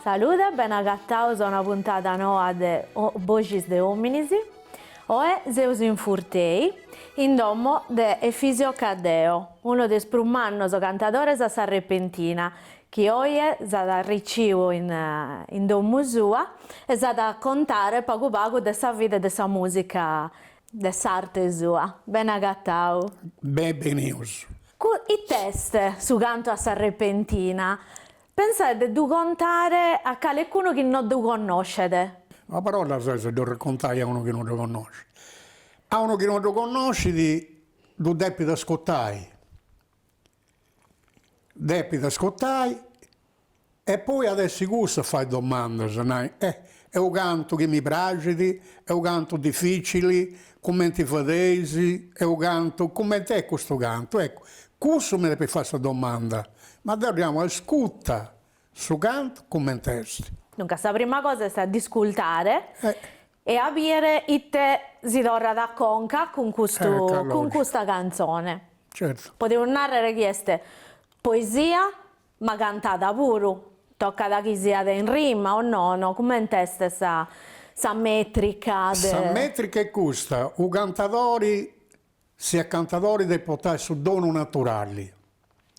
Salude, bene agatados a una puntada noa de Boxis de Ominis. Oe seus in Furtei, in domo de Efisio Caddeo, unu de is prus mannos cantadores a s'arrepentina, chi oe s'at arriciu in in domu sua e s'at a contare pagu pagu de sa vida e de sa musica de s'arte sua. Bene agatau. Beni benius. It'est su cantu a s'arrepentina? Pensae de ddu contare a calecunu chi no ddu connoscet. Una parola ses ddu raccontai a unu chi no ddu connoscit. A unu chi no ddu connoscit ddu depit ascurtai Depit ascurtai e poi at essi cussu a fai domandas, nai, eh, est u' cantu chi mi praxit, est u' cantu dificili, cumenti fadeis, est u' cantu, cumenti est custu cantu, eccu, cussu mi depit fai sa domanda, ma deu ddi nau, ascurta su cantu cumenti est. Duncas sa prima cosa est a dd'iscultare e a bìere ite si torrat a conca cun custu cun custa cantzone. Certu. Podeus nàrrere chi est poesia ma cantada puru, tocat chi siat in rima o nono, comente est sa sa mètrica de. Sa mètrica est custa, u' cantadori, si est cantadori depit portai su donu naturali,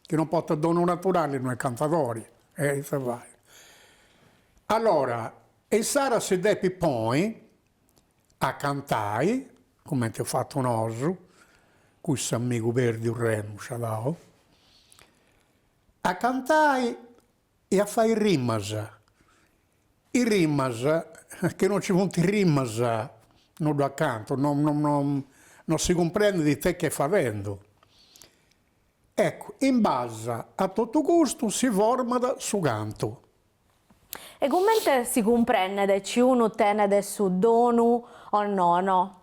chi non portat donu naturali no est cantadori, e ita fait. Allora, insaras si depit ponni a cantai, cumenti eus fatu nosu, cun s'amigu perdiu Remu Sciadau, a cantai e a fai rimas. Is rimas, chi non nci funt rimas no ddu at cantu, no no no si cumprendit ita est chi est fadendu. Eccu, in base a totu custu si format su cantu. E comente si cumprendet chi unu tenet su donu o nono?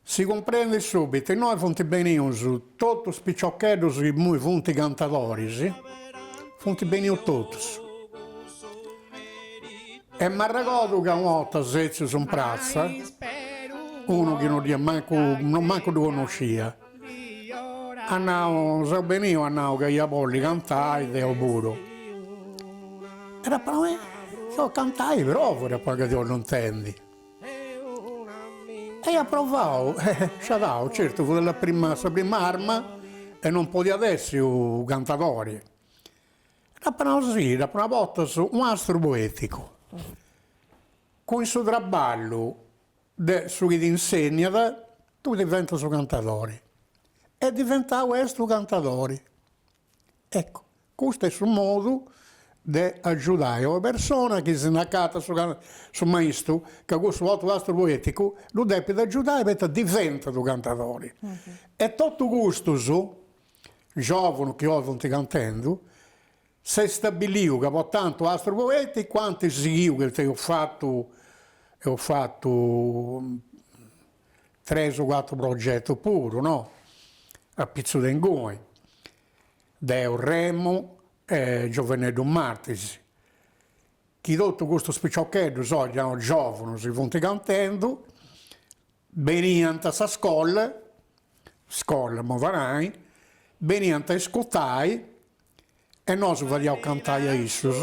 Si cumprendet subitu, innoi funt benius totus is piciocheddus chi immoi funt cantadoris, funt benius totus. E m'arregodu ca una 'orta setzius in pratza, unu chi no dd'ia mancu, no mancu ddu connoscia, At nau, seu beniu at nau ca ia bolli cantai deu puru. E dd'apu nau, eh, si 'olis cantai prova, dd'apu nau ca ti 'ollu intendi. E iat provau, sciadau, certu fut la prima sa prima arma e non podiat essi u' cantadori. Dd'apu nau sì, dd'apu nau portas u' astru poeticu. Cun su traballu De su chi t'insenniat, tui diventas u' cantadori. E diventau est u' cantadori. Eccu, custu est su modu de agiudai a una persona chi si nd'acatat su su maistu, ca cussu portat astru poeticu, ddu depit agiudai poita diventat u' cantadori. E totu custus giovunus chi oi funt cantendu, S'est stabiliu ca portant astru poeticu ant sighiu poita eus fatu eus fatu tres o cuatru progetus puru no, apitzus de inguni, deu Remu e Giovaneddu Martis, chi totu custus piciocheddus oi giovunus chi funt cantendu Beniant a sa scola, scola m'at a nai, beniant a iscutai e nosu fadiaus cantai a issus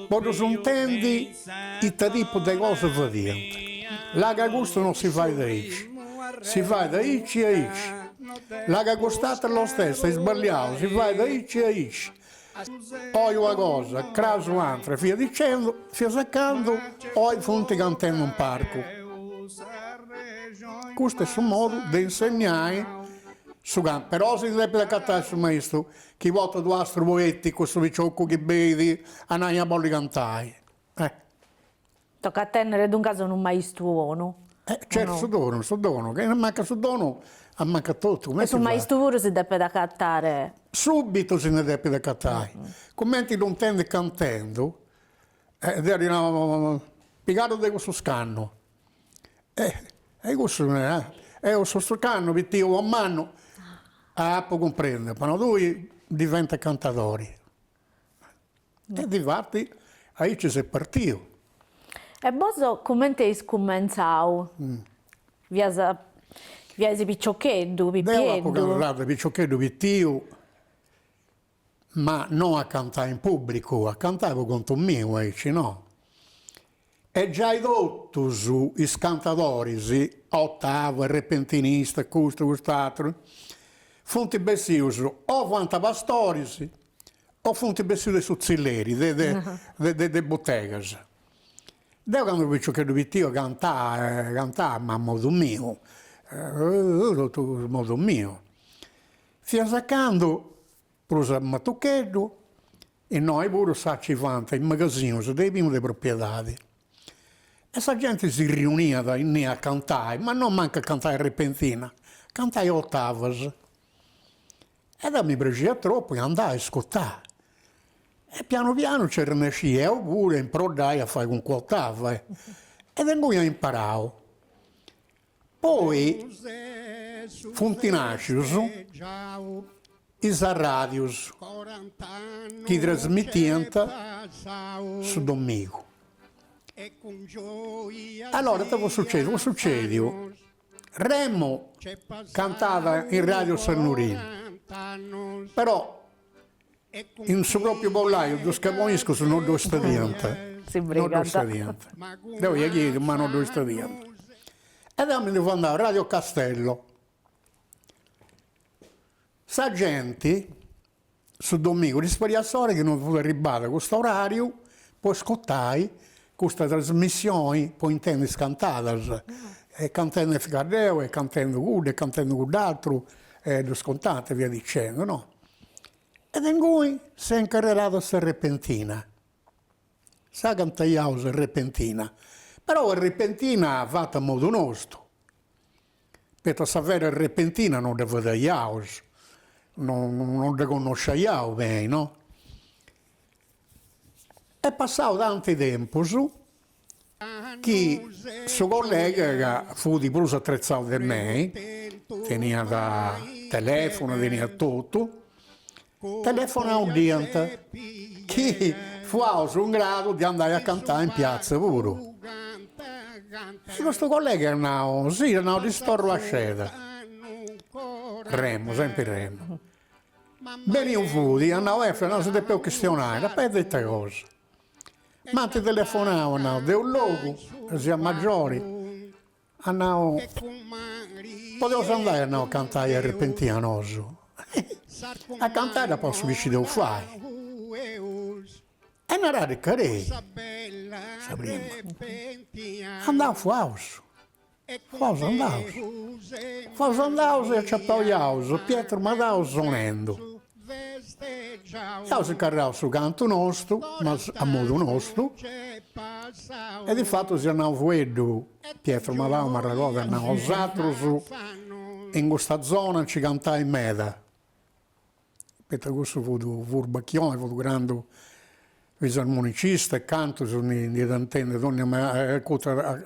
po ddus intendi ita tipu de cosa fadiant. Là ca custu non si fait aici, si fait aici e aici, là ca cust'aturu lo stesso est sballiau, si fait aici e aici. Oi una cosa, cras un'atra, via dicendo, finas a candu oi funt cantendu in parcu. Custu est su modu de insegnai su cantu, però si depit acatai su maistu chi portat u' astru poeticu su picioccu chi benit a nai a bolli cantai. Tocat a tènnere duncas unu maistu 'onu. Eh certu su donu, su donu, chi mancat su donu ammancat totu, E su maistu puru si depet acatare. Subitu si nde depet acatai, cumenti ddu intendit cantendu, deu ddi nau. Pigaddu de cussu scannu. E cussu, eo su scannu pitiu o mannu, apu cumprendiu, apu nau, tui diventa cantadori. E difati aici s'est partiu. E bosu cumenti eis cumentzau? Fias fiais piciocheddu, pipieddu? Deu apu cantau de piciocheddu pitiu, ma no a cantai in pubbricu, a cantai po contu miu aici no. E giai totus is cantadoris, otava, repentinista, custu, cust'aturu, funt bessius o fuant pastoris o funt bessius de su tzilleri, de de de butegas. Deu candu fui piciocheddu pitiu cantà cantà ma a modu miu, totu a modu miu. Finas a candu, prus a matucheddu, innoi puru sa ci fuant is magasinus de binu de propriedadi e sa genti si riuniat innì a cantai, ma no mancu a cantai a repentina, cantai otavas. E deu mi praxiat tropu e andà a iscurtai. E pianu pianu nci arrennescia 'eu puru a improddai a fai calincuna otava e de inguni ia imparau. Poi funt nàscius is arràdius chi trasmitiant su domigu. Allora ita fut sucediu? Fut sucediu Remo cantat in Radio San Però in su propriu pollaiu dus caboniscus no ddu stadiant, no ddu stadiant. Deu ia cheriu ma no ddu stadiant. E deu mi ndi fui andau a Radio Castello. Sa genti Su domigu ddis pariat s'ora chi non fut arribbada custu orariu po ascurtai custa trasmissioni po intendi is cantadas e cantendi Efis Caddeo e cantendu cuddu e cantendu cudd'aturu e ddus contànt e via dicendo no. E de inguni s'est incarrerada sa repentina. Sa cantaiaus a repentina, però a repentina fata a modu nostu Poita sa vera repentina no dda fadaiaus, no dda connosciaiaus beni, no? Est passau tanti tempus chi su collega ca fut prus atretzau de mei, teniat telefunu, teniat totu, telefonau dd'iant chi fuaus in gradu de andai a cantai in piatza puru. E custu collega at nau, sì, at nau, ddis torru a sceda. Remo, sempri Remo. Beniu fut, at nau, Efis, nosu depeus chistionai, e de ita cosa. M'ant telefonau, at nau, de unu logu, Siamaggiori, At nau, Podeus andai at nau a cantai a repentina nosu. A cantai dda potzu chi scideus fai. E narat carei, sa prima. Andaus fuaus, fuaus andaus, fuaus andaus e aciapau iaus Pietro Madau sonendu. Iaus incarrerau su cantu nostu, ma a modu nostu, e difatu s'iat nau fueddu, Pietro Madau m'arregodu, at nau, 'osatrus in custa zona nci cantais meda, poita cussu fut furbachioni, fut grandu fisarmonicista e cantus ndi iat intendi dònnia acutu a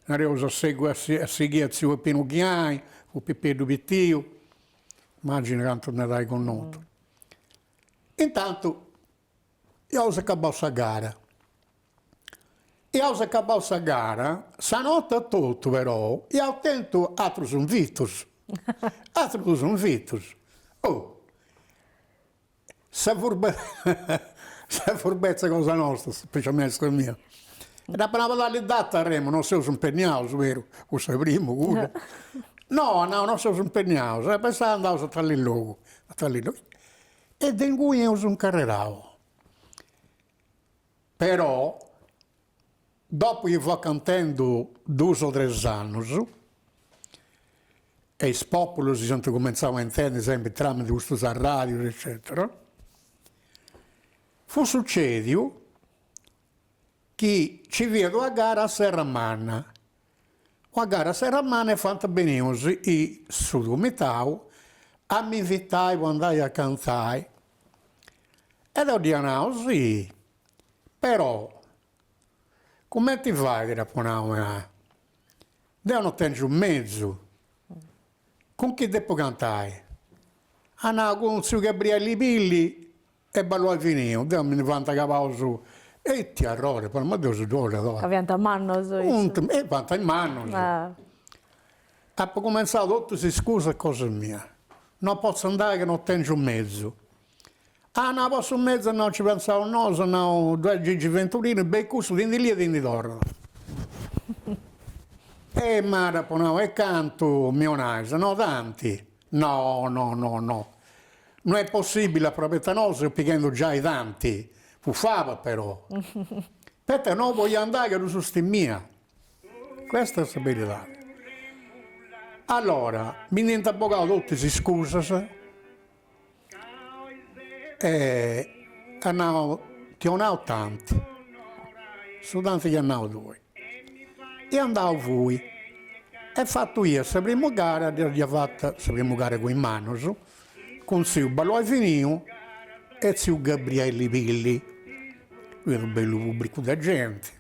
Nareus a segui a sighì a tziu Peppinu Ghiai, fut pipieddu pitiu, immagina cantu nd'at ai connotu. Intantu iaus acabau sa gara, iaus acabau sa gara, sa notte etotu però iaus tentu atrus invitus, atrus dus invitus. Oh Sa furbe sa furbezza cosa nosta, specialmenti sa mia. Dd'apu nau tali data Remo, no seus impenniaus, beru, cussa primu, cudda. No, at nau, no seus impenniaus, e pensai andaus a tali logu, a tali logu. E de inguni eus incarrerau. Però Dopu chi fua cantendu dus o tres annus e is populus iant cumentzau a intendi sempri tramite custus arradius eccetera, fut sucediu chi nci fiat una gara a Serramanna, una gara a Serramanna e fuant benius is su comitau a m'invitai po andai a cantai e deu dd'ia nau, sì. Però, cumenti fait, dd'apu nau, deu no tengiu mezu, cun chi depu cantai? At nau, cun tziu Gabrielli Pilli e Balluai Finiu, deu mi ndi fuant acabaus, ite arrori, ma Deus ddu 'ollit ora. Ca fiant mannos issus. E fiant mannus. Apu cumenzau totus is scusas cosa mia, no potzu andai ca no tengiu mezu. Ah no, po su mezu no nci pentzaus nosu, nau, ddu est Gigi Venturinu, bei cussu ti ndi liat e ti ndi torrat. E ma dd'apu nau, e cantu mi 'onais? No tanti. No, no, no, no. No est possibili apu nau, poita nosu seus pighendu giai tanti, fut faba però. Poita no bolia andai ca ddus timia. Questa est sa beridadi. Allora, mi nd'ant bogau totus is scusas E at nau, ti 'onau tanti, su tanti chi as nau tui. E andau fui. E fatu ia sa primu gara, dda ia fata, sa primu gara cun is mannus, cun tziu Balluai Finiu e tziu Gabrielli Pilli. Fiat unu bellu pubbricu de genti.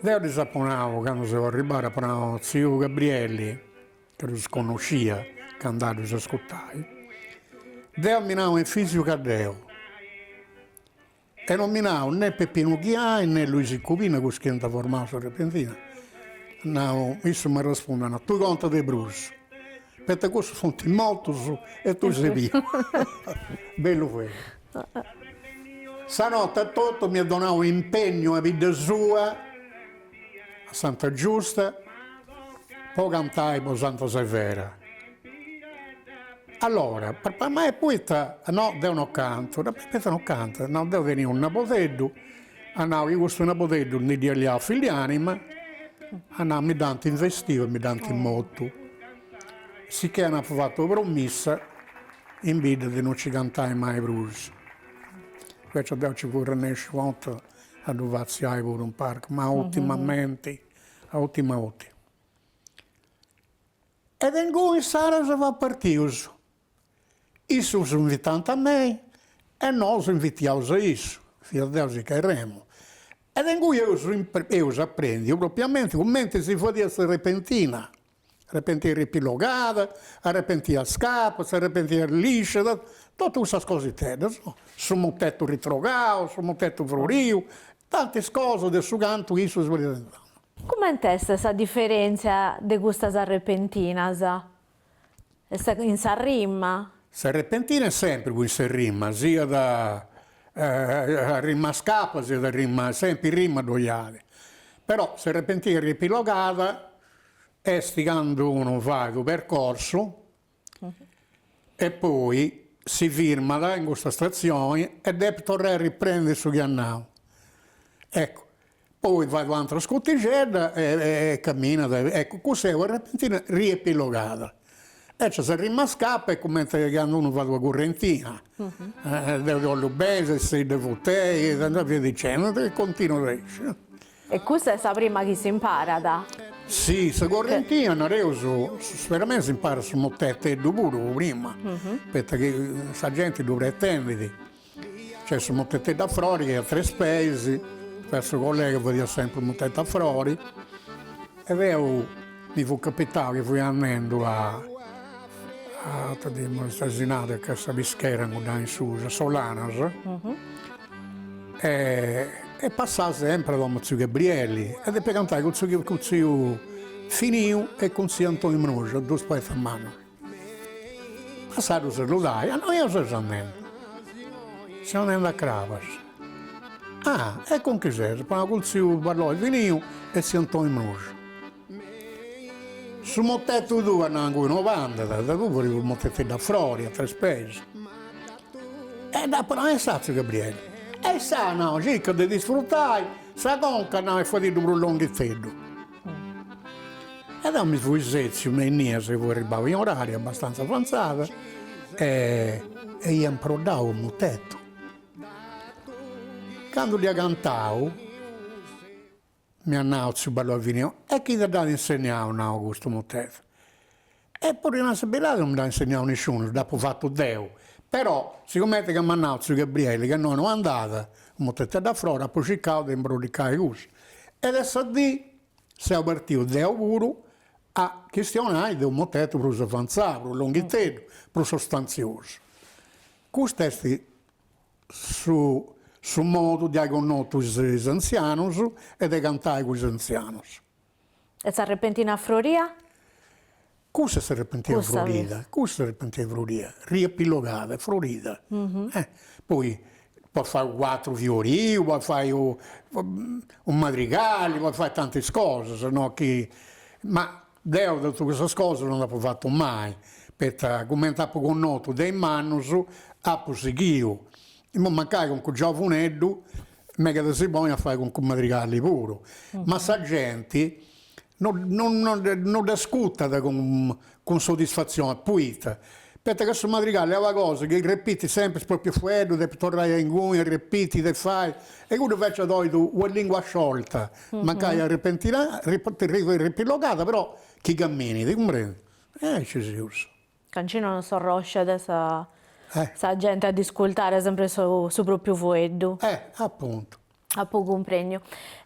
Deu ddis apu nau, candu seu arribau, apu nau, tziu Gabrielli, ca ddus connoscia ca andà a ddus ascurtai, deu mi nau Efisiu Caddeo e non mi nau né Peppinu Ghiai né Luisicu Pinna cussus chi ant formau sa repentina, nau, issu m'arrespundit, nau, tui conta de prus, poita cussus funt mortus e tui ses biu, bellu fueddu. Sa notte etotu m'iat donau impegnu a bidda sua, a Santa Giusta po cantai po Santa Severa. Allora, papà, ma e poita, no deu no cantu, poita no cantas, no deu tenia unu nabodeddu, at nau chi custu nabodeddu ndi dd'iat liau fill'e anima, at nau mi dd'ant investiu e mi dd'ant mortu. Sicchè apu fatu promissa in bidda de no ci cantai mai prus. Invecias deu ci fui arrennesciu u' 'orta a ddu fatziai puru in parcu, ma ultimamenti, a ultima ultima. E de inguni insaras seus partius, issus invitant a mei e nosu invitiaus a issu, fiat deu si cheremu. E de inguni eus eus aprendiu propriamenti cumenti si fadiat sa repentina Repentina riepilogada, arrepentina scapa, s'arrepentina liscia, totu cussas cositeddas, su mutetu ritrogau, su mutetu froriu, tantis cosas de su cantu chi issus fadiant. Coment'est sa diferèntzia de custas arrepentinas? Est in sa rima? S'arrepentina est sempri cun sa rima, siat a rima scapa, siat a rima, sempri rima ddoi at. Però s'arrepentina riepilogada Est candu unu fait u' percorsu e poi si firmat in custa statzioni e depit torrai a riprendi su chi at nau. Eccu, poi fait u'atera scutixedda e caminat, eccu, cussa est una repentina riepilogada. Invecias sa rima scapa est cumenti candu unu fait una currentina, deu ti 'ollu beni, ses de Futei, e via dicendo, e continuat aici. E custa est sa prima chi s'imparat? Si, sa correntina nareus, veramente s'imparat su moteteddu puru prima, poita chi sa genti ddu pretendit, nc'est su moteteddu a frori chi est a tres peis, poita su collega fadiat sempri u' mutetu a frori, e deu mi fut capitau chi fui andendu a ita ddi ita si narat ca sa pischera inguni in susu, a Solanas E passà sempri a domu tziu Gabrieli e depia cantai cun tziu cun tziu Finiu e cun tziu Antoni Mruxu, dus poetas mannus. Passà a ddus saludai, a innui ses andendi? Seu andendi a Crabas. Ah, e cun chi ses? Apu nau cun tziu Balloi Finiu e tziu Antoni Mruxu. Su motetu tuu at nau inguni no bandat, tui fadias unu moteteddu a frori, a tres peis. E dd'apu nau, e sa tziu Gabrieli? E sa, nau, circa de ti sfrutai sa conca, nau, e faididdu prus longhiteddu. E deu mi fui setziu me innias, fui arribau in orariu abbastanza avanzada e ia improddau u' mutetu. Candu dd'ia cantau M'iat nau tziu Balloi Finiu, e chi ti dd'at insegnau, nau, custu mutetu. E po ddi nai sa beridadi non mi dd'at insegnau nisciunu, dd'apu fatu deu. Però, sigumenti ca m'at nau tziu Gabrieli ca innoi no andat, u' moteteddu a frori, apu circau de imbrodicai cussu. E de sa dì seu partiu deu puru a chistionai de u' motetu prus avantzau, prus longhiteddu, prus sostantziosu. Custu est su su modu de ai connotu is antzianus e de cantai cun is antzianus. E sa repentina froria? Cussa est sa repentina frorida, cussa est sa repentina froria, riepilogada, frorida. Poi podis fai u' cuatru fioriu, podis fai u' madrigali, podis fai tantis cosas, no chi, ma deu totu cussas cosas non dd'apu fatu mai, poita cumenti apu connotu de is mannus apu sighiu, imui mancai calincunu giovuneddu megat a si ponni a fai calincunu madrigali puru, ma sa genti no no no dd'ascurtat cun cun soddisfatzioni, poita? Poita ca su madrigali est una cosa chi repitit sempri is proprius fueddus, depit torrai a inguni, arrepiti de fai, e cuddu invecias olit una lingua sciolta, mancai arrepentina riepilogada, però chi camminit, cumprendi? E aici seus. Canci no s'orrosciat sa sa gente a dd'iscultare sempre su su propriu fueddu. Eh, apuntu. Apu cumprendiu.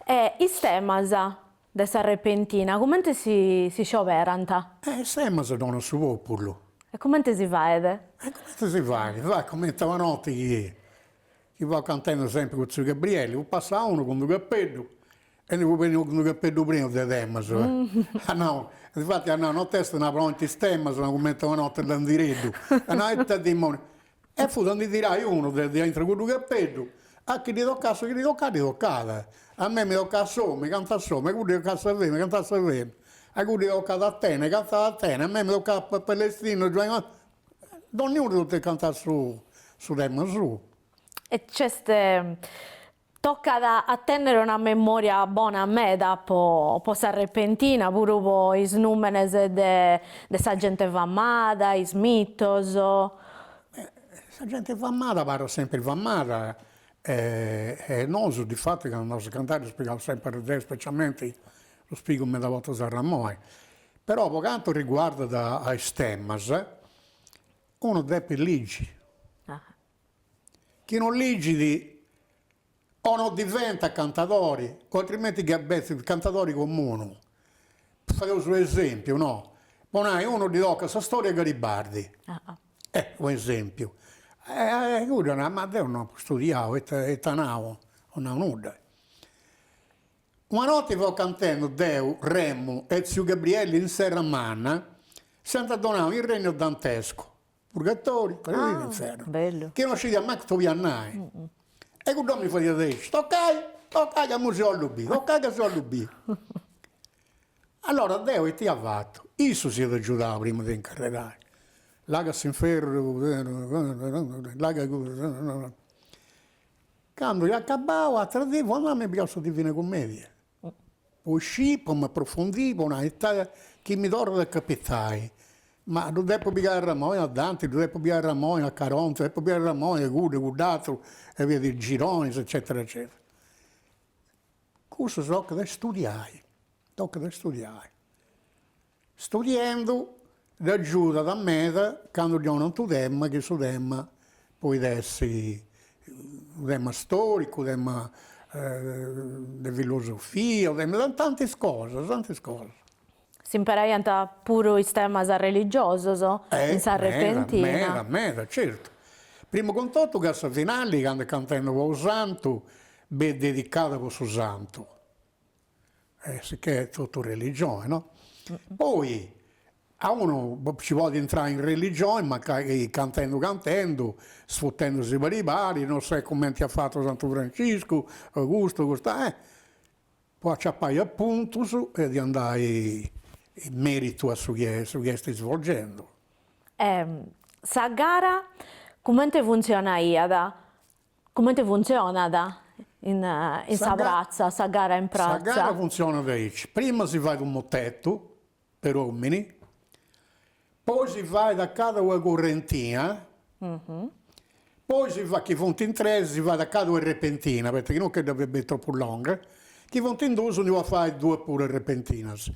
E is temas de sa repentina comente si si scioberant? Eh, is temas ddos donat su populu. E comente si faet? E comente si fait? Si fait comente una notti chi chi fia cantendi sempri cun tziu Gabrieli, fut passau unu cun d'u capeddu E ndi fut beniu cun unu capeddu prenu de temas. At nau, difati at nau, notesta una pronta is temas, cumenti una notte Landireddu. At nau, ita dimoniu. E fut a ndi tirai unu de de aintru cuddu capeddu, a chi ddi tocat su chi ddi tocat ddi tocat. A mei mi tocat s'omini, cantat s'omini, a cuddu ddi tocat sa femina, cantat sa femina. A cuddu ddi tocat Atene, cantat Atene, a mei mi tocat Palestina, Giuanni, donniunu depit cantai su su tema suu. E nc'est Tocat a tènnere una memòria bona meda po po sa repentina, puru po is nùmenes de de sa gente famada, is mitos. Sa gente famada abarrat sempri famada e nosu difati candu andaus a cantai ddus pigaus sempri deu specialmenti ddus pigu meda bortas a remora. Però po cantu riguardat a is temas, unu depit ligi. Chi non ligit o no diventat cantadori o altrimenti chi bessit cantadori comunu. Fadeus u' esempiu, no? Po nai, unu ddi tocat sa storia 'e Garibardi, eh, u' esempiu, e cuddu narat, ma deu no apu studiau, ita ita nau, no nau nudda. Una notti fio cantendu deu, Remu e tziu Gabrielli in Serramanna, s'ant donau il regno dantesco Purgatoriu, paradisu, infernu. Bellu. Chi non scidiat mancu ita 'oliat nai. E cudd'omini fadiat aici, tocai, tocai ca imui si 'ollu biri, tocai ca si 'ollu biri. Allora deu ita ia fatu, issu s'iat agiudau prima de incarrerai, là ca s'inferru, là ca Candu ia acabau, atera dì fui andau a mi pigai sa Divina Commedia Po scì, po m'aprofundì, po nai ita chi mi torrat a capitai, ma ddu depu pigai a remora a Danti, ddu depu pigai a remora a Caronte, depu pigai a remora a cuddu e cudd'aturu, e via di gironis eccetera eccetera. Cussu tocat a studiai, tocat a studiai. Studiendu dd'agiudat meda candu ddi 'onant unu tema chi su tema podit essi unu tema storicu, unu tema de filosofia, unu tema, tantis cosas, tantis cosas. S'imperaiant puru is temas religiosos in sa repentina. Meda, meda, certu. Primu cun totu ca sa finali candu est cantendu po u' santu benit dedicada po su santu E sicchè est totu religione, no? Poi a unu ci podit intrai in religione mancai cantendu cantendu, sfutendusi pari pari, non c'est cumenti at fatu Santu Franciscu, custu, custu, eh po aciapai apuntus e di andai in meritu a su chi su chi est svolgendu. E sa gara cumenti funtzionaiat? Comente funtzionat in in sa pratza, sa gara in pratza? Sa gara funtzionat aici, prima si fait unu motetu per omini, poi si fait a cada una currentina, poi si fait, chi funt in tres, si fait a cada una repentina, poita chi no che dda fait tropu longa, chi funt in duus ndi podit fai duas puru repentinas.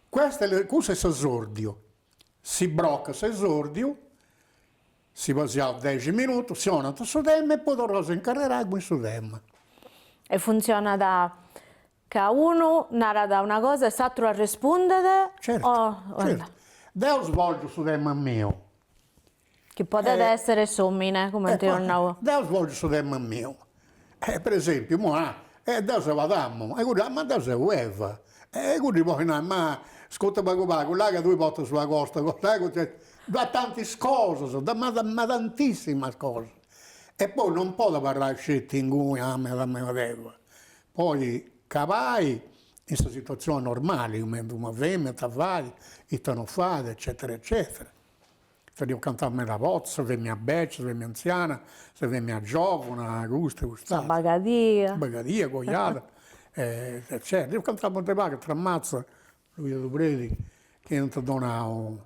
Questa custu est s'esordiu, si brocat s'esordiu. Si pasiaus dexi minutus, si 'onant su tema e poi torraus a incarrerai cun su tema. E funtzionat ca unu narat una cosa e s'atru arrespundet? Certu, certu. Deu svolgiu su tema miu. Chi podet essere s'omine, cumenti eus nau. Deu svolgiu su tema miu. Per esempiu, imoi, ah, deu seu Adamu, e cuddu, ah, ma deu seu Eva. E cuddu podit nai, ma ascurta pagu pagu, là ca tui portas una costa, ddu at tantis cosas, ma ma tantissimas cosas. E poi non podit abarrai sceti inguni, Adamu Adamu Eva. Podit cabai in sa situazioni normali, cumenti una femina ita fait, ita non fait, eccetera eccetera. Eus cantau meda bortas, sa femina beccia, sa femina anziana, sa femina giovuna, custu e cust'aturu. Sa bagadia. Bagadia, coiada, eccetera. Eus cantau de pagu, Tramatza, ddu fiat unu predi chi iant donau,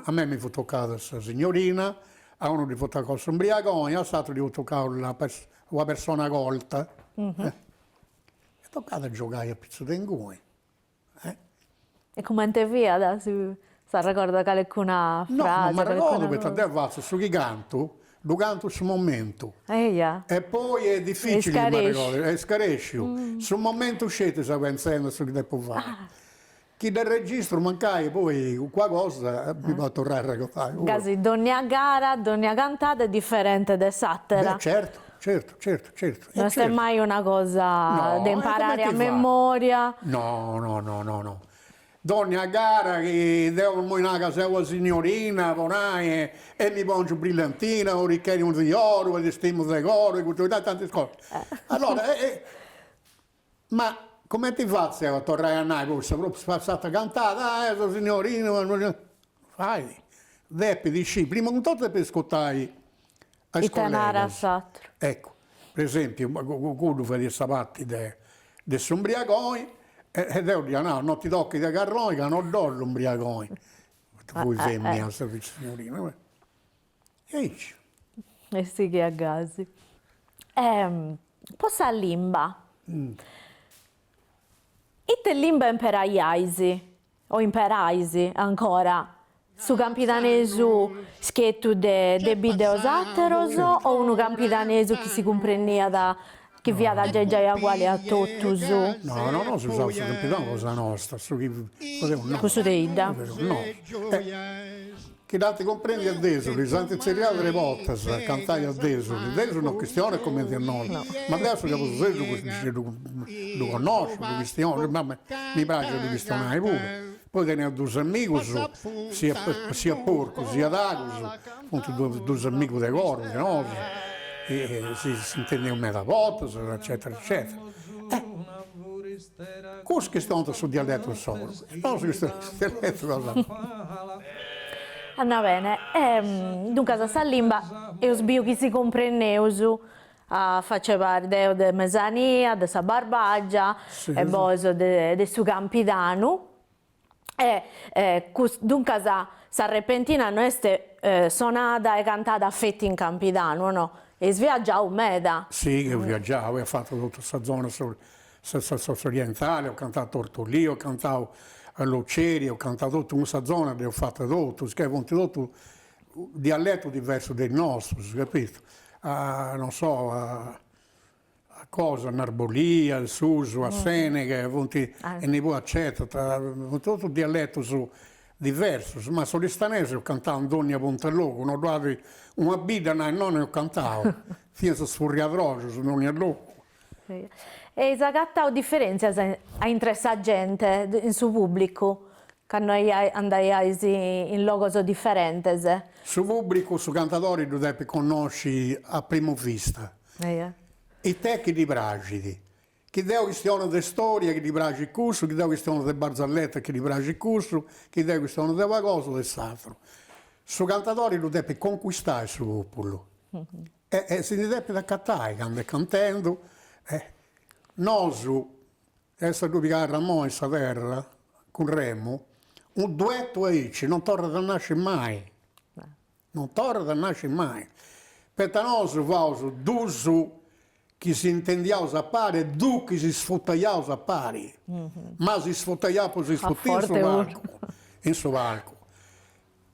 a mei mi fut tocada sa signorina, a unu ddi fut tocau s'umbriagoni, a s'aturu ddi fut tocau una persona colta. E tocat a giogai apitzus de inguni. E comente fiat? Si s'arregordat calecuna frase? No, non m'arregordu poita deu fatzu su chi cantu, ddu cantu in su momentu. Eia. E poi est dificili chi m'arregordi, est scaresciu. Su momentu sceti seu pentzendi a su chi depu fai. Chi dd'arregistru mancai poi calincuna cosa mi potzu torrai a arregodai puru. Gasi dònnia gara, dònnia cantada est diferente de s'àtera. Beh certu, certu, certu, certu. No est mai una cosa de imparare a memoria. No, no, no, no, no. Dònnia gara chi deu immoi nau ca seu una signorina po nai e mi pongiu brillantina, oricheddu di oru e ti stimu de coru e custu tantis cosas. Allora ma cumenti fatzu deu a torrai a nai cussa propriu s'atera cantada, ah sa signorina, fait, depit sciri, prima cun totu depit ascurtai a is collegas. Ita narat s'atru. Eccu, per esempiu, cuddu fadiat sa parti de de s'umbriagoni e deu dd'ia nau, no ti tochit a carroni ca no dd'ollu umbriagoni, poita fut femina sa signorina, e aici. E sighiat gasi. Po sa limba, ite limba imperaiais o imperais ancora? Su campidanesu schetu de de bidda 'e 'osateros o unu campidanesu chi si cumprenniat chi fiat giai giai aguali a totus? No, no, nosu usaus su campidanu cosa nosta, su chi fadeus nosu. Cussu de 'idda? No. Chi dd'ant cumprendiu a Desulu, s'ant tzerriau tres bortas a cantai a Desulu, Desulu no chistionat cumenti a nosu, ma deu su cabususesu ddu connosciu, ddu chistionu, ma mi praxit a ddu chistionai puru. Poi teneus dus amigus, siat siat Porcu siat Agus, funt dus amigus de coru de nosu, e si s'intendeus meda bortas, eccetera eccetera. Cussus chistionant su dialetu insoru e nosu chistionaus su dialetu cosa nostra. Andat bene. Duncas sa limba eus biu chi si cumprendeus a faci 'e pari, deu de Mesania, de sa Barbagia e bosu de su Campidanu e duncas s'arrepentina no est sonada e cantada feti in Campidanu, o no? Eis viagiau meda. Si, eus viagiau, eus fatu totu sa zona orientali, eus cantau a Tortolì, eus cantau a Loceri, eus cantau totu in cussa zona, dd'eus fata totu, sicchè funt totu dialetus diversus de is nostrus, capito? Non so, a cosa, Narbolia, in susu, a Seneghe, funt, e ne poi eccetera, funt totus dialetus diversus, ma s'oristanesu eus cantau in dònnia punta 'e logu, no ddu at una bidda nai no no eus cantau, fiant is furriadroxus in dònnia logu. Eis agatau diferèntzias intre sa gente, in su pùblicu, cando andaiais in logos diferentes? Su pùblicu, su cantadori ddu depit connosci a primu vista. It'est chi ddi praxit? Chi deu chistionu de storia chi ddi praxit cussu, chi deu chistionu de barzalletta chi ddi praxit cussu, chi deu chistionu de una cosa o de s'aturu. Su cantadori ddu depit conquistai su populu e si ndi depit acatai candu est cantendu. Nosu, est a ddu pigai a Ramon in sa terra, cun Remu, unu duetu aici non torrat a nasci mai Non torrat a nasci mai. Poita nosu faus dus chi si intendiaus a pari e dus chi si sfutaiaus a pari. Ma si sfutaiaus po si sfuti in su palcu. In su palcu.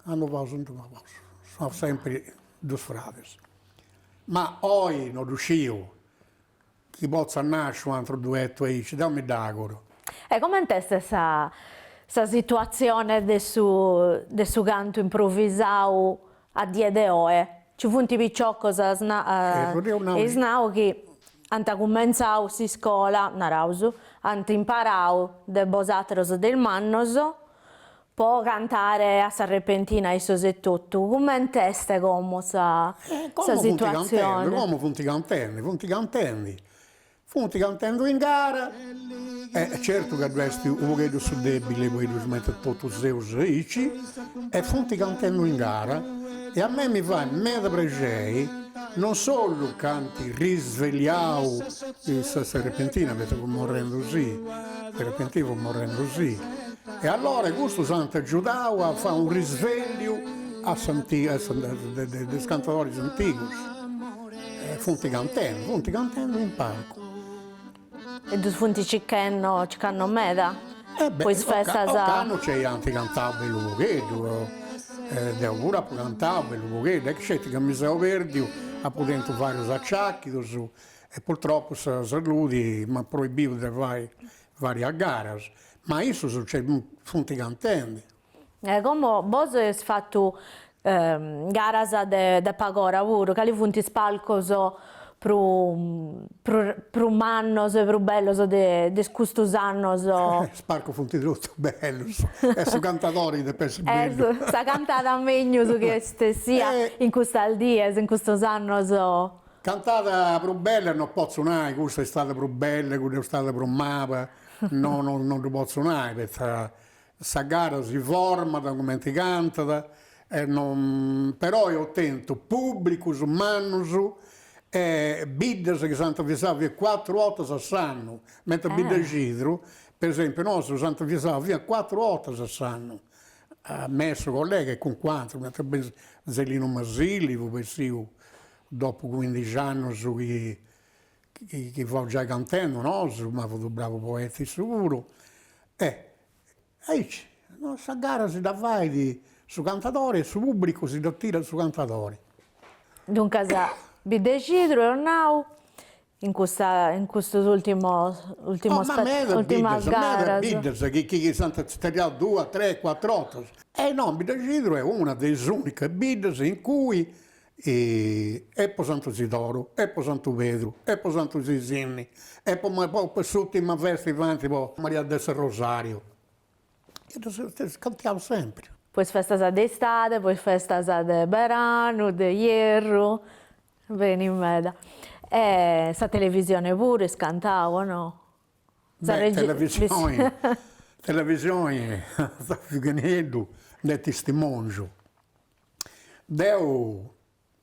Candu faus faus. Sunt sempri dus fradis. Ma oi no ddu sciu chi potzat nasci u' atru duetu aici, deu mi dd'auguru. E coment'est sa sa situatzione de su de su cantu improvisau a die de oe? Ci funt piciocos as eis nau chi ant cumentzau s'iscola, naraus, ant imparau de bosateros de is mannos Po cantare a s'arrepentina issos etotu, cument'est como sa situatzione? Como funt cantendi, funt cantendi, funt cantendu in gara e certu ca ddu est u' pogheddu su debili poita cumenti totus seus aici e funt cantendu in gara e a mei mi fait meda prexei non solu ca ant risvegliau s'arrepentina poita fut morrendusì, s'arrepentina fut morrendusì E allora custus ant agiudau a fai unu risvegliu a s'antiga de is cantadoris antigus. E funt cantendi, funt cantendi in palcu. E ddus funt circhendo, circando meda po is festas. Ocannu gei ant cantau bellu pogheddu, deu puru apu cantau bellu pogheddu, est sceti ca mi seu perdiu, apu tentu varius aciachidus e purtroppu sa saludi m'at proibiu de fai varias garas, ma issus funt cantendi. E como bosu eis fatu garas de pag'ora puru, cali funt is palcos prus mannos e prus bellos de custus annos? Is palcos funt totus bellus, est su cantadori chi depit essi bellu. Sa cantada meglius chi est essia in custas dies, in custus annos. Cantada prus bella no potzu nai, custa est stada prus bella, cudda est stada prus maba, no no no ddu potzu nai, poita sa gara si format cumenti cantat e non, però eus tentu publicus mannus e biddas chi s'ant avisau fiat cuatru 'ortas a s'annu, mentras Biddacidru, per esempiu, nosu s'ant avisau fiat cuatru 'ortas a s'annu, me su collega e calincunu atru, mentras Zellinu Masili fut bessiu Dopu cuindixi annus chi chi fuaus giai cantendu nosu, ma fut unu bravu poeta issu puru, e aici, sa gara si dda fait su cantadori e su pubbricu si dda tirat su cantadori. Duncas Biddexidru eus nau In custa, in custos ultimos, ultimos, Oh, ma medas ultimas biddas, medas garas. biddas chi chi s'ant tzerriau duas, tres, cuatru 'ortas. E no, Biddacidru est una de is unicas biddas in cui e po Santu Sidoru, e po Santu Pedru, e po Santu Sisinni, e po po s'urtima festa chi faint po Maria de su Rosariu. E ddus cantiaus sempri. Po is festas de istade, po is festas de beranu, de ierru, Beni meda. E sa televisione puru eis cantau o no? Sa televisioni, televisioni, Ottaviu Nieddu nd'est tistimongiu. Deu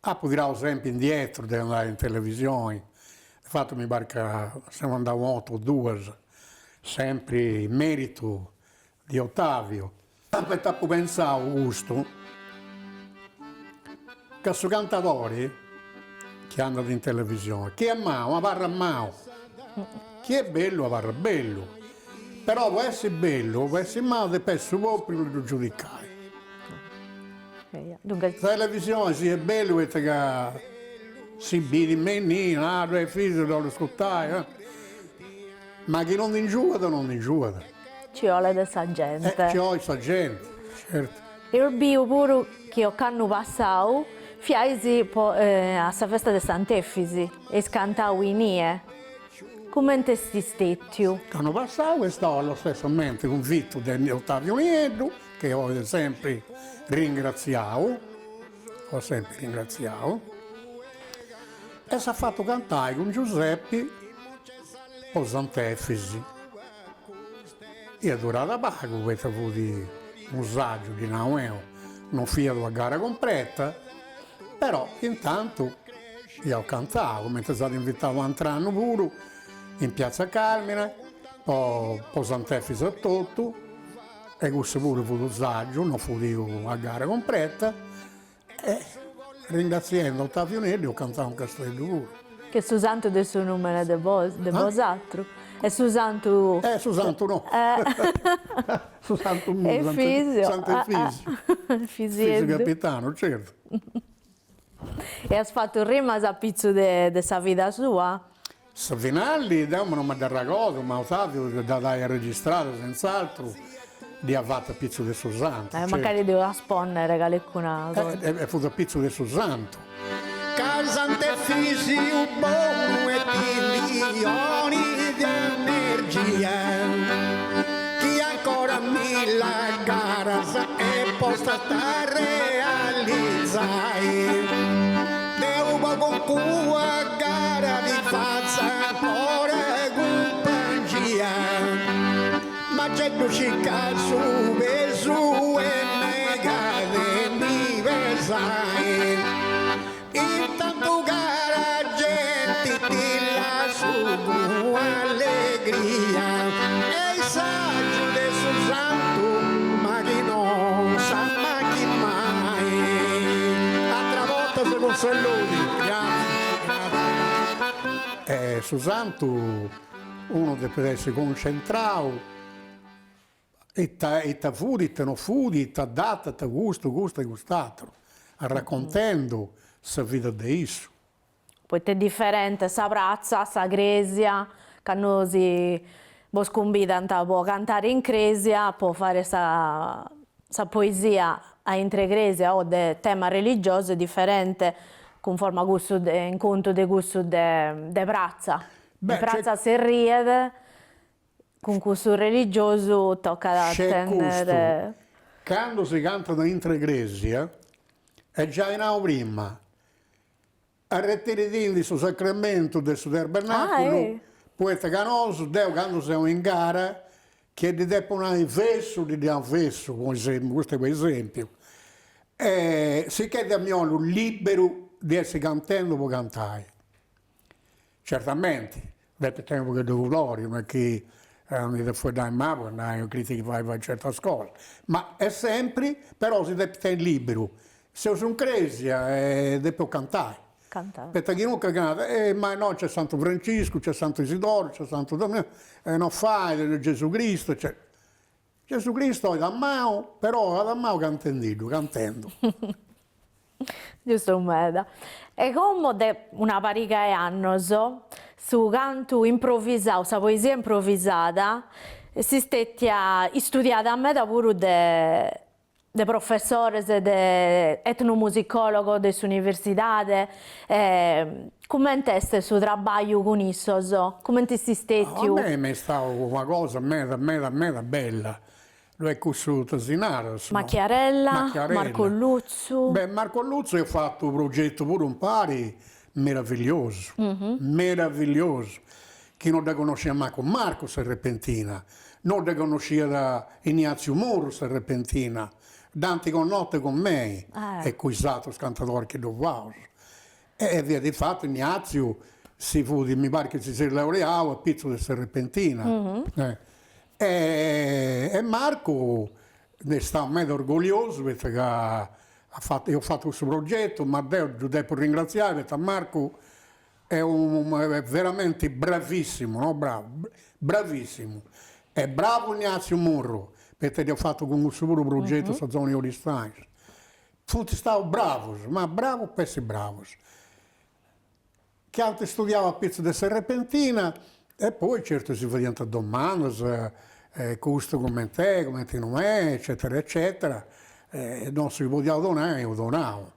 apu tirau sempri indietro de andai in televisioni, infati mi parit ca seu andau una 'orta o duas, sempri in meritu di Ottavio. Poita apu pentzau custu, ca su cantadori chi andat in televisioni, chi est mau abarrat mau, chi est bellu abarrat bellu, però po essi bellu o po essi mau depit essi su populu a ddu giudicai. Sa televisioni si est bellu poita ca si biri me innì, ah ddu est Efisio ddu 'ollu ascurtai, Ma chi non nd'ingiuat non nd'ingiuat. Ci 'olet sa gente. Ci 'olit sa gente, certu. Eus biu puru chi ocannu passau fiais po a sa festa de Sant'Efisi, eis cantau inie. Cumenti est stetiu? Ocannu passau est stau allo stessamente cunvitu de Ottavio Nieddu, chi 'olit sempri ringratziau, 'olit sempri ringratziau, e s'at fatu cantai cun Giuseppi Po Sant'Efisi est durada pagu poita fut unu saggiu, ddi nau 'eu, non fiat una gara cumpreta, però intantu iaus cantau, cumenti s'at invitau u'atr'annu puru in Piazza Carmine po po Sant'Efisi etotu e cussu puru fut unu saggiu, non fut una gara cumpreta E ringraziende Ottaviu Nieddu eus cantau in Casteddu puru. Ch'est su santu de su numene de bos de bosatru. Est su santu. Eh su santu no. Su santu miu. Efisio. Santu Efisio. Efisieddu. Efisio Capitanu, certu. E as fatu rimas a pitzu de sa vida sua? Sa finali deu non mi dd'arragodu, ma Otaviu dd'at ai arregistrada senz'altru, dd'iat fata a pitzu de su santu. Eh, mancari ddu as ponnere calicuna cosa. E fut a pitzu de su santu. Ca Sant'Efisiu bonu e ti ndi 'onit energia chi ancora milla garas e potzast realizai deu po cuncua gara ti fatzu ancora cumpangia ma gei ddu scis ca su pesu est mega de ndi pesai Intantu cara genti ti lassu cun allegria e s'agiudu de su santu ma chi non s'ammanchit mai. Atra borta cun saludi. Grazie. Su santu unu depit essi concentrau Ita ita fut, ita no fut, ita data, ita custu, custu e cust'ateru, arracontendu sa vida de issu. Poita est diferente sa pratza, sa cresia, candu si bos cumbidant po cantare in cresia, po fare sa sa poesia a intre cresia o de tema religiosu est diferente cunforma cussu de in contu de cussu de de pratza. In pratza s'erriet Cun cussu religiosu tocat a tennere. Candu si cantat intre cresia, e giai nau prima, arretiridindi su sacramentu de su terbernaculu, poita ca nosu, deu candu seu in gara, chi ddi depu nai versu, ddi nau versu, po esempiu, custu est po esempiu, e sicchè deu mi 'ollu liberu de essi cantendu po cantai. Certamenti, depit tenni unu pagheddu de pudori, no est chi ndi depit fueddai mali po nai critichi fai fai certas cosas, ma est sempri, però si depit tenni liberu, seus in cresia e depeus cantai, poita chi nunca narat, eh ma no nc'est Santu Franciscu, nc'est Santu Isidoru, nc'est Santu e no fait, Gesù Cristu eccetera. Gesù Cristu at amau, però at amau cantendiddu, cantendu. Giustu meda. E como de una pariga 'e annos su cantu improvisau, sa poesia improvisada, est stetia istudiada meda puru de de professores de etnomusicologos de s'universidade, cummente est su trabagliu cun issos, cummente est stetiu? A mei m'est stau una cosa meda meda meda bella, ddu est cussu ita si narat Macchiarella, Marco Lutzu. Beh Marco Lutzu eus fatu u' progetu puru impari meravilliosu, meravilliosu, chi no dda connosciat mancu Marco sa repentina, no dda connosciat Ignatziu Murru sa repentina, dd'ant connota cun mei e cun is atrus cantadoris chi ddu faus. E fiat infati Ignatziu si fut, mi parit chi si siat laureau a pitzus de sa repentina. E Marcu nd'est stau meda orgolliosu poita ca at fatu, eus fatu cussu progetu, ma deu ddu depu ringratziai poita Marcu est unu est veramenti bravissimu, no bravu, bravissimu. E bravu Ignatziu Murru, poita dd'eus fatu cun cussu puru progetu sa zona 'e Oristanis. Funt staus bravus, ma bravus po essi bravus. Chi ant studiau a pitzus de sa repentina e poi certu si fadiant domandas, custu coment'est, cumenti no est, eccetera eccetera, e nosu chi podiaus donai eus donau,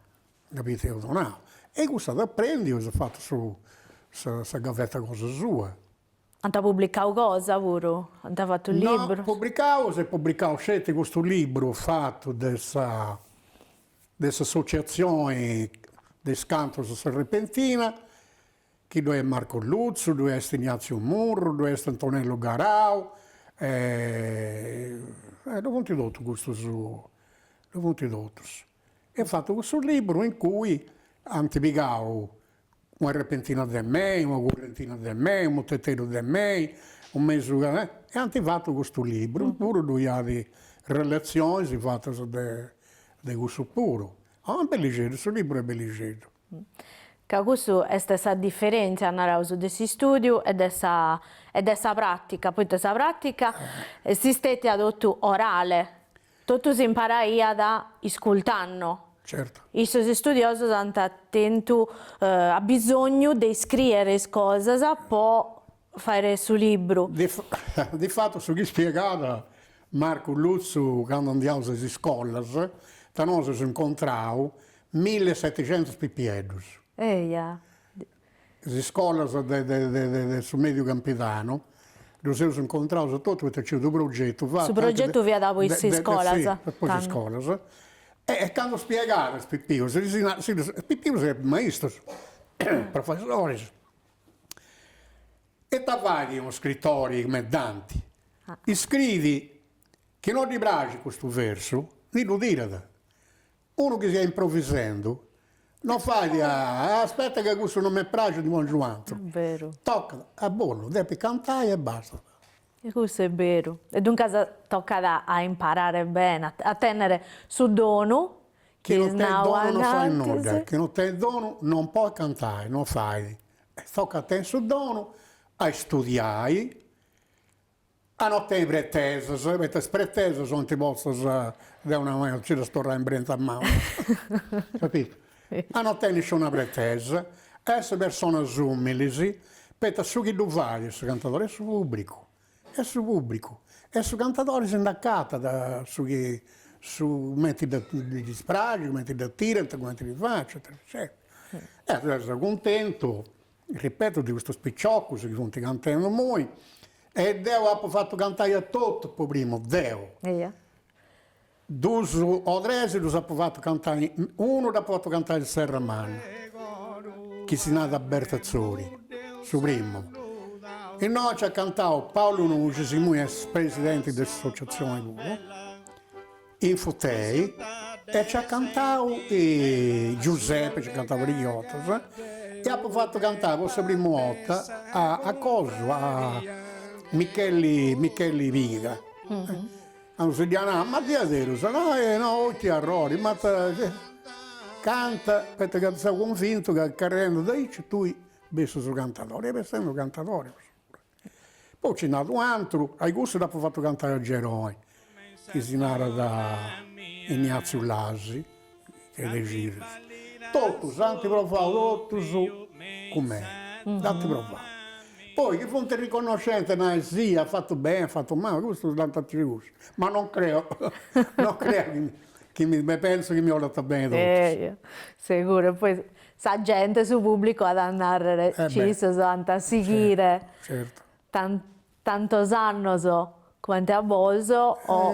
capito, eus donau. E cussu at aprendiu e s'est fatu su sa gavetta cosa sua. Ant publicau cosa puru? Ant fatu librus? No, publicau, s'est publicau sceti custu libru fatu de sa de s'associatzioni de is cantus de sa Repentina, chi ddoi est Marco Lutzu, ddoi est Ignazio Murru, ddoi est Antonello Garau, e ddoi funt totus custus, ddoi funt totus. E fatu cussu liburu in cui ant pigau una repentina de mei, una currentina de mei, unu muteteddu de mei, unu mesu e ant fatu custu liburu, puru ddoi at relatzionis fatas de de cussu puru. Ah bellixeddu, su liburu est bellixeddu. Ca cussu est sa diferentzia, naraus, de s'istudiu e de sa e de sa pratica, poita sa pratica est stetia totu orale, totu s'imparaiat iscultando. Certu. Issos istudiosos ant tentu abisognu de iscrìere is cosas po fàere su libru. Difatu su chi spiegat Marcu Lutzu candu andiaus a is iscolas, ca nosu eus incontrau millesetixentus pipieddus. Eja. Is iscolas de su Mediu Campidanu, ddus eus incontraus totu poita nc'est unu progetu fatu. Su progetu fiat po is iscolas. Si, po is iscolas. E candu spiegat a is pipius, is pipius e maistus, professoris, ita fait unu scritori cumenti Danti? Iscriit chi no ddi praxit custu versu, ndi ddu tirat. Unu chi siat improvisendu no fait a aspetta ca cussu no m'est praxiu ndi pongiu u' atru. Beru. Tocat a bollu, depit cantai e bastat. E cussu est beru. E duncas tocat a imparare bene, a tennere su donu chi no tenit donu no fait nudda, chi no tenit donu non podit cantai, no fait. Tocat a tenni su donu, a istudiai A no tenni pretesas, poita is pretesas funt postas de una manera, nci ddas torrai in brenti a mama, capito? A no tenni nisciuna pretesa, a essi personas umilis, poita su chi ddu fait su cantadori est su pubbricu, est su pubbricu, e su cantadori si nd'acatat su chi su cumenti ddis praxit, cumenti dda tirant, cumenti ddi fait, eccetera eccetera. E deu seu cuntentu Ripeto de custus piciocus chi funt cantendu immoi e deu apu fatu cantai a totus po primu, deu. Eia. Dus o tres ddus apu fatu cantai, unu dd'apu fatu cantai in Serramanna, chi si narat Alberto Atzori, su primu. Innoi nci at cantau Paulu Nuxis, immoi est presidenti de s'associatzioni puru. In Futei e nci at cantau Giuseppe, nci at cantau pariga 'ortas, e apu fatu cantai po sa primu 'orta a a cosu a Micheli Micheli Piga. Candu si dd'ia nau, ma diaderus, no no ita arrori, ma canta, poita ca seu cunvintu ca carriendu de aici tui bessis su cantadori, e bessendu cantadori. Poi nci nd'at u' atru, a cussu dd'apu fatu cantai a Geroni, chi si narat Ignatziu Lasi, chi est de Cirri. Totus, ant provau totus cun mei, dd'ant provau. Poi chi funt riconnoscenti nai sì, at fatu beni, at fatu mali, custu dd'ant a cussu, ma non creo, non creo chi mi, penso chi mi 'ollant beni totus. Seguru, e poi Sa gente, su pubblicu at a nàrrere chi issos ant a sighire tantos annos comente a bos o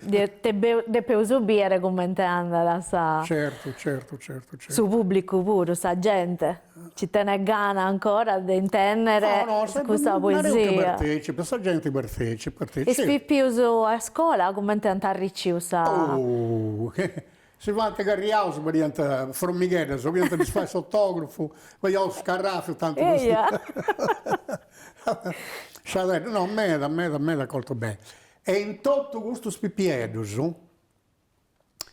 depeus bìere comente andat sa Certu, certu, certu, certu. Su pubblicu puru, sa gente, chi tenet gana ancora de intèndere custa poesia. Partecipat, sa gente partecipat, partecipat. Is pipius a iscola comente ant arriciu sa Si fuant carriaus pariant fromigheddas, 'oliant ddis fai s'autografu, faiaus scarrafiu tanti po Sciadeddu, no meda meda meda accolto beni. E in totu custus pipieddus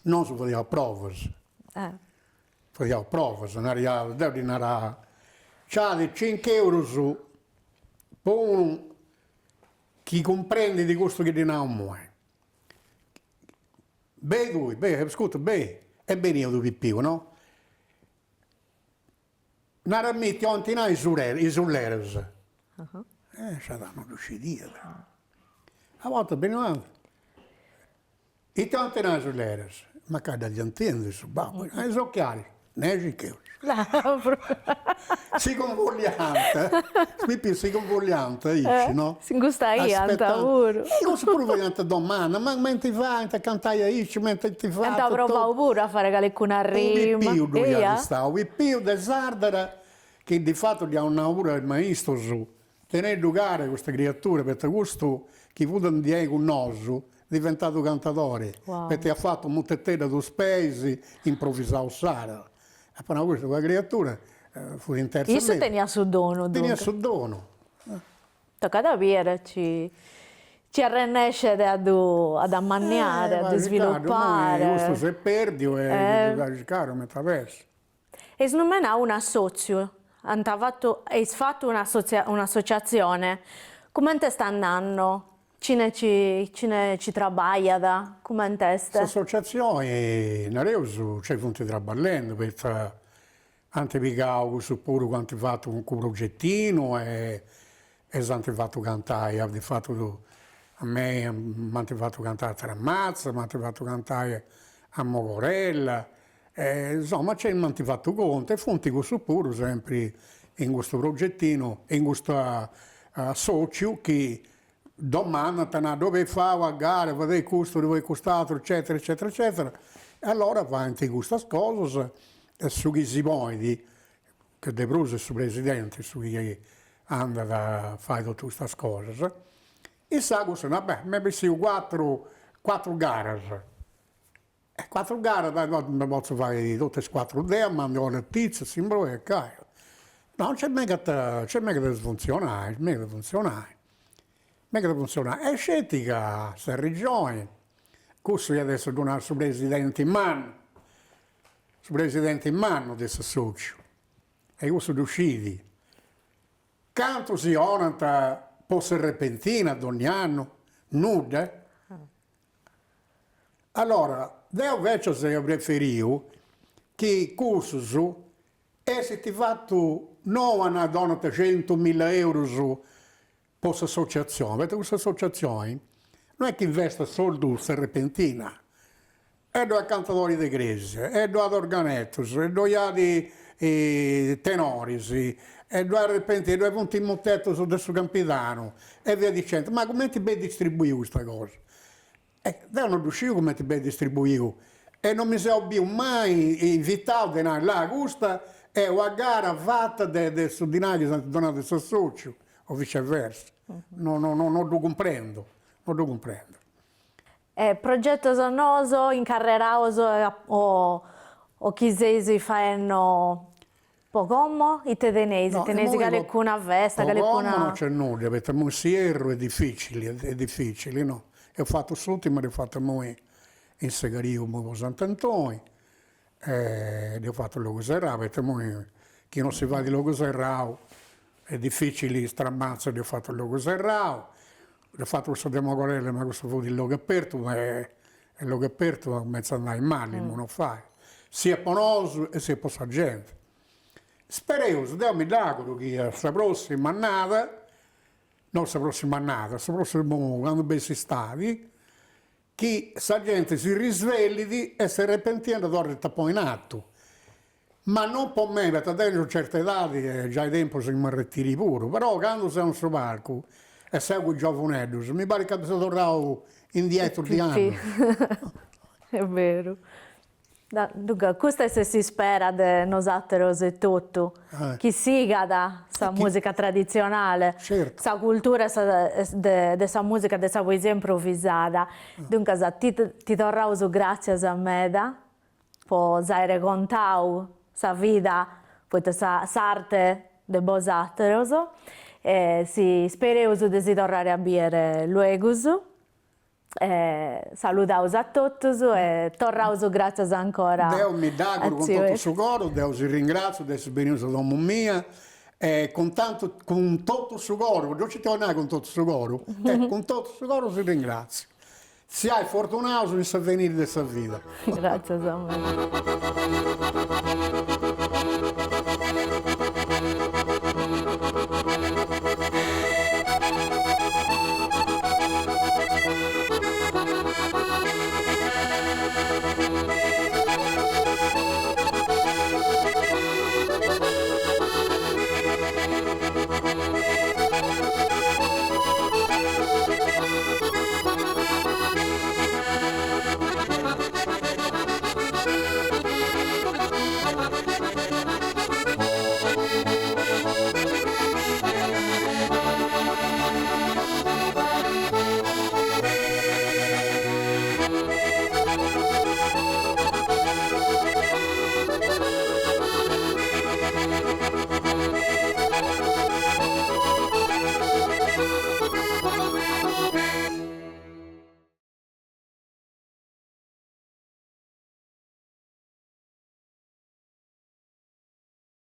nosu fadiaus provas, fadiaus provas, nariaus, deu ddi narà, nc'at cincu eurus po unu chi cumprendit custu chi ddi nau immoi. Bei tui, bei, ascurta, bei, e beniat unu pipiu, no? Naramì ita 'olint nai is is ulleras. E issa no ddu scidiat. A bortas beniat un'aturu, ita 'olint nai is ulleras? Mancai ddas iat intendias su babbu, is occhialis Nexi eurus. Si convulliant, is pipius si convulliant aici, no? Si ingustaiant puru. E cussus puru fadiant domanda, ma cumenti faint a cantai aici, cumenti ant fatu. Ant provau puru a fai calicuna rima. Unu pipiu ddu iat istau, unu pipiu de Sardara, chi difatu dd'iaus nau puru a is maistus, Teneiddu cara custa criatura, poita custu chi fut andiei cun nosu, diventat unu cantadori, poita iat fatu muteteddu a dus peis, improvisau sardu. Apu nau custu, una criatura fut in terza media. Issu teniat su donu, duncas. Teniat su donu. Tocat a bìere chi chi arrennescet a ddu a dd'ammanniare, a ddu sviluppare. Custu s'est perdiu e ddu circaus cumenti at essi. Eis numenau un'assòtziu, ant fatu, eis fatu un'associatzione, cumenti est andando? Chine ci chine ci traballat, cument'est? S'associatzioni, nareus, nci funt traballendi, poita ant pigau cussu puru chi ant fatu calincunu progetinu e e s'ant fatu cantai, ant fatu a mei m'ant fatu cantai a Tramatza, m'ant fatu cantai a Mogorella, e insoma gei m'ant fatu contu e funt cussus puru sempri in custu progetinu, in custu assotziu chi domandant, nant, ddu eus fai una gara, fadei custu, fadei cust'aturu, eccetera eccetera eccetera, e allora faint custas cosas e su chi si ponit, che de prus est su presidenti su chi andat a fai totu custas cosas, issa cussu nat, beh, m'est bessiu cuatru cuatru garas E cuatru garas, dda potzu fai totu is cuatru deu, ma ndi 'ollu Tizio, Simbruia e Caio. No, nc'est megat, nc'est megat de funtzionai, nc'est megat de funtzionai, megat de funtzionai. E sceti ca sa Regioni, cussu iat essi ddu nau su presidenti mannu, su presidenti mannu de s'assotziu, e cussu ddu scit, cantu si 'onant po s'arrepentina donni annu? Nudda Allora, deu invecias ia preferiu chi cussus essint fatu no a nai donant centumilla eurus po s'associatzioni, poita custa associatzioni no est chi investat solu s'arrepentina, e ddoi at cantadoris de cresia, e ddoi at organetus, e ddoi at tenoris, e ddoi at arrepentina, e ddoi funt is mutetus de su Campidanu, e via dicendo. Ma cumenti benit distribuiu custa cosa? E deu no ddu sciu cumenti benit distribuiu e non mi seu biu mai invitau de nai, là custa est una gara fata de de su dinai chi s'ant donau de s'associu o viceversa. No no no ddu cumprendu, no ddu cumprendu. E progetos noos incarrerados o o chi seis faenno po como? Ite teneis? Teneis calecuna festa, calecuna. Po como no nc'est nudda, poita imoi s'ierru est dificili, est dificili, no. Eus fatu s'urtima dd'eus fata imoi in Segariu imoi po Sant'Antoi e dd'eus fatu in logu serrau, poita imoi chi non si fait in logu serrau est dificili, is Tramatza dd'eus fatu in logu serrau, dd'eus fatu cussa de Mogorella ma cussa fut in logu apertu e in logu apertu cumentzat a andai mali, imoi non fait, siat po nosu e siat po sa genti. Spereus, deu mi dd'auguru chi a sa prossima annada, no sa prossima annada, sa prossimu, candu benit s'istadi, chi sa genti si risvellit e s'arrepentina dda torrit a ponni in atu, ma non po mei, poita deu tengiu certa edadi e giai tempus chi m'arretiri puru, però candu seu in su palcu e seu cun is giovuneddus mi parit ca seu torrau indietru di annus. Est beru. Duncas custa est s'ispera de nosateros etotu, chi sigat sa musica traditzionale, sa cultura de sa musica de sa poesia improvisada. Duncas ti ti torraus gratzias meda po s'aere contau sa vida, poita s'arte de bosateros e si ispereus de si torrare a biere luegus Saludaus a totus e torraus gràtzias ancora. Deu mi dd'auguru cun totu su coru, deu si ringratziu de essi benius a domu mia e cun tantu, cun totu su coru, ddu sciu ita 'olit nai cun totu su coru, e cun totu su coru si ringratziu. Siais fortunaus in s'aveniri de sa vida. Gràtzias a mei.